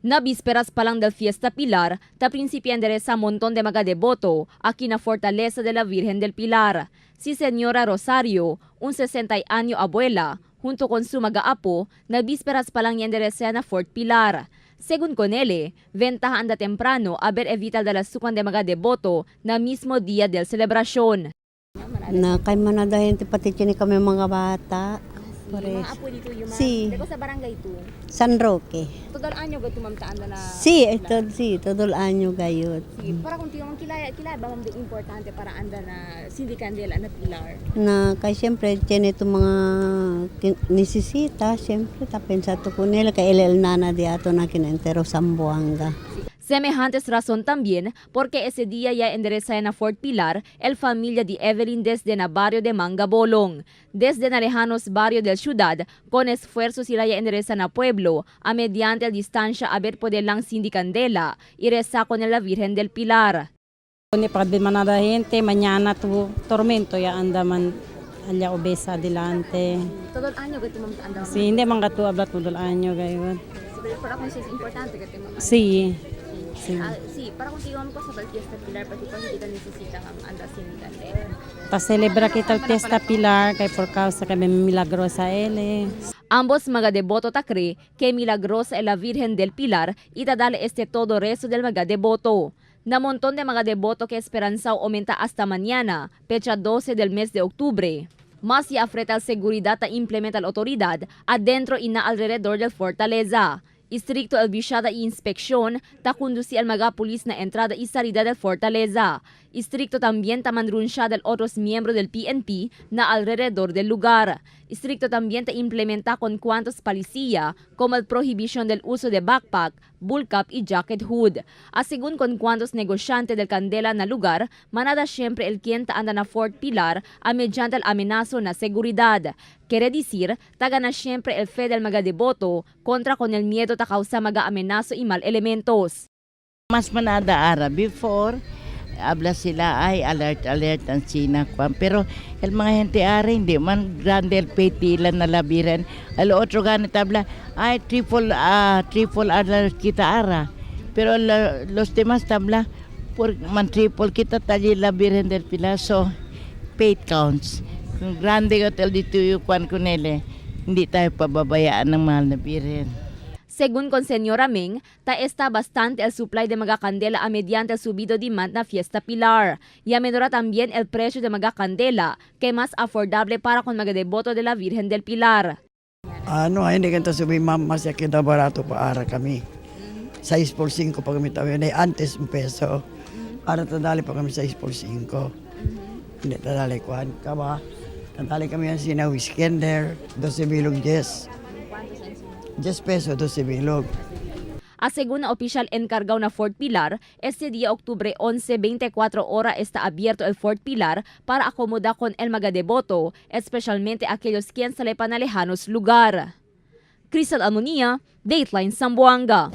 Na vísperas pa lang del Fiesta Pilar, ta principian sa montón de mga devoto aquí na Fortaleza de la Virgen del Pilar. Si Señora Rosario, un 60 año abuela, junto con su mga apo, na vísperas pa lang yan na Fort Pilar. Según con él, ventaja anda temprano a ver evita de la sukan de mga devoto na mismo día del celebración. Na kay manada gente pati kini kami mga bata. Por Mga eso. apo dito yung mga, Sí. Deko sa barangay 2. San Roque. Todo el año gato ma'am taan na. Sí, ito, sí, todo el año gayud. Sí, para kung tiyong kilaya, kilaya ba ma'am di importante para anda na Cindy Candela na Pilar. Na kay siyempre tiene itong mga nisisita, siyempre tapensa to kunela kay LL nana di ato na kinentero Sambuanga. Semejantes razón también porque ese día ya endereza en a Fort Pilar el familia de Evelyn desde na barrio de Mangabolong. Desde na lejanos barrio del ciudad, con esfuerzo sila ya endereza na pueblo, a mediante el distancia a ver poder lang Cindy Candela y reza con la Virgen del Pilar. Ni para manada gente, mañana tu tormento ya anda man alla obesa adelante. Todo el año que tu ma'am anda. Sí, hindi man katu habla todo el año gayon. Para kung siya importante que ma'am. Sí. Sí. Sí, para kung tiyo ko sa Fiesta Pilar pati pa hindi ka necesita ang anda Cindy Candela. Ta celebra kita el fiesta Pilar kay por causa kay may milagrosa ele. Ambos mga deboto ta cree que milagrosa es la Virgen del Pilar y tadale este todo resto del mga devoto. Na montón de mga devoto que esperanza aumenta hasta mañana, fecha 12 del mes de octubre. Más y afreta al seguridad ta implementa la autoridad adentro y na alrededor del fortaleza. Estricto el bishada y inspección ta conduci al mga pulis na entrada y salida del fortaleza. Estricto también ta mandrunsya del otros miembros del PNP na alrededor del lugar. Estricto también ta implementa con cuantos policía como el prohibición del uso de backpack, bull cap y jacket hood. Asegún con cuantos negosyante del Candela na lugar, manada siempre el quien ta anda na Fort Pilar a mediante el amenazo na seguridad. Quiere decir, taga na siempre el fe del mga deboto kontra con el miedo ta causa mga amenazo y mal elementos. Mas manada ara before habla sila ay alert alert ang sina kwan pero el mga gente ara hindi man grande el petila na labiran el otro ganit habla ay triple triple alert kita ara pero los demás tabla por man triple kita tali la Virgen del Pilar, so faith counts. Kung grande hotel dito yung kwan kunele, hindi tayo pababayaan ng mahal na Birhen. Según con Señora Ming, ta está bastante el supply de mga candela a mediante el subido demand na Fiesta Pilar. Y a menora también el precio de mga candela, que más afordable para con mga devoto de la Virgen del Pilar. Ano, ay, hindi kanto sabi, ma'am, mas kita barato pa ara kami. 6 por 5 pa kami tabi. Ay, antes un peso. Ara tadali pa kami 6 por 5. Hindi tadali kuan ka ba? Tadali kami ang sina Wiskender, 12 bilog 10. 10 peso, 12 bilog. A según la oficial encargado na Fort Pilar, este día octubre 11, 24 hora está abierto el Fort Pilar para acomodar con el mga devoto, especialmente aquellos quien sale pa na lejanos lugar. Crystal Almonia, Dateline Zamboanga.